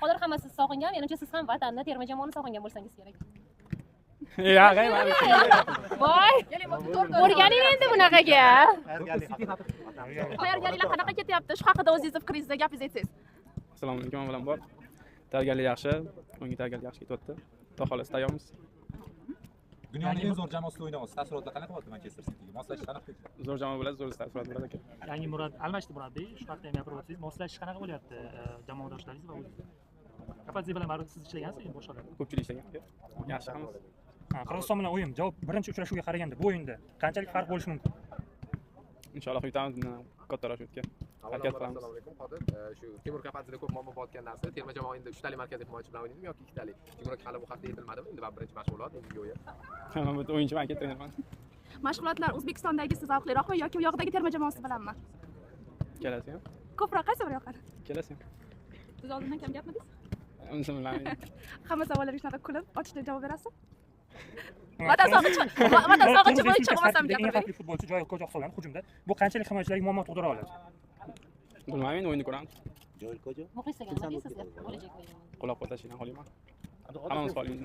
Qodir hammasi sizni sog'ingan, menimcha siz ham vatanni, terma jamoani sog'ingan bo'lsangiz kerak. Yo'q, Voy! O'rganing endi bunaqaga. Tayyorgarliklar qanaqa ketyapti? Shu haqida o'zingizni fikringizni gapingizni aytsangiz. Assalomu alaykum, avvalambor. Tayyorgarlik yaxshi, o'yinga tayyorgarlik yaxshi ketyapti. Xudo xohlasa tayyormiz. Dunyoning eng zo'r jamoasida o'ynayapsiz. Taassurotlar qanaqa bo'ldi Manchester Cityga? Moslashish qanaqa ketdi? Zo'r jamoa bo'ladi, zo'r taassurot bo'ladi aka. Yangi murabbiy almashdi murabbiy, shu haqda ham gapirib o'tsangiz, moslashish qanaqa bo'lyapti jamoadoshlaringiz va o'zingiz? Kapadze bilan baribir siz ishlagansiz endi boshqalar. Ko'pchilik ishlagan. Yaxshi hammasi. Qirg'iziston bilan o'yin, javob birinchi uchrashuvga qaraganda bu o'yinda qanchalik farq bo'lishi mumkin? Inshaalloh yutamiz, bundan kattaroq o'tga. Harakat qilamiz. Assalomu alaykum, Qodir. Shu Timur Kapadzeda ko'p muammo bo'layotgan narsa, terma jamoa endi 3 talik markaziy himoyachi bilan o'ynaydimi yoki 2 talik? Timur aka hali bu haqda aytilmadimi? Endi birinchi mashg'ulot, endi go'yo. Men bu o'yinchiman, aka, trenerman. Mashg'ulotlar O'zbekistondagisi zavqliroqmi yoki u yoqdagi terma jamoasi bilanmi? Ikkalasi ham. Ko'proq qaysi biri yoqadi? Ikkalasi ham. Siz oldindan kam gapmadingiz? Unisini bilmayman. Hamma savollarga shunaqa kulib, ochiqcha javob berasiz? Vatan sog'inchi, vatan sog'inchi bo'yicha bo'lmasam Eng gapirib bering. xavfli futbolchi Joel Kojo hisoblanadi hujumda. Bu qanchalik himoyachilarga muammo tug'dira oladi? Bilmayman, endi o'yinni ko'ramiz. Muxlislarga nima deysiz bo'lajak o'yin? Qo'llab-quvvatlashinglarni xohlayman. Hammamiz xohlaymiz.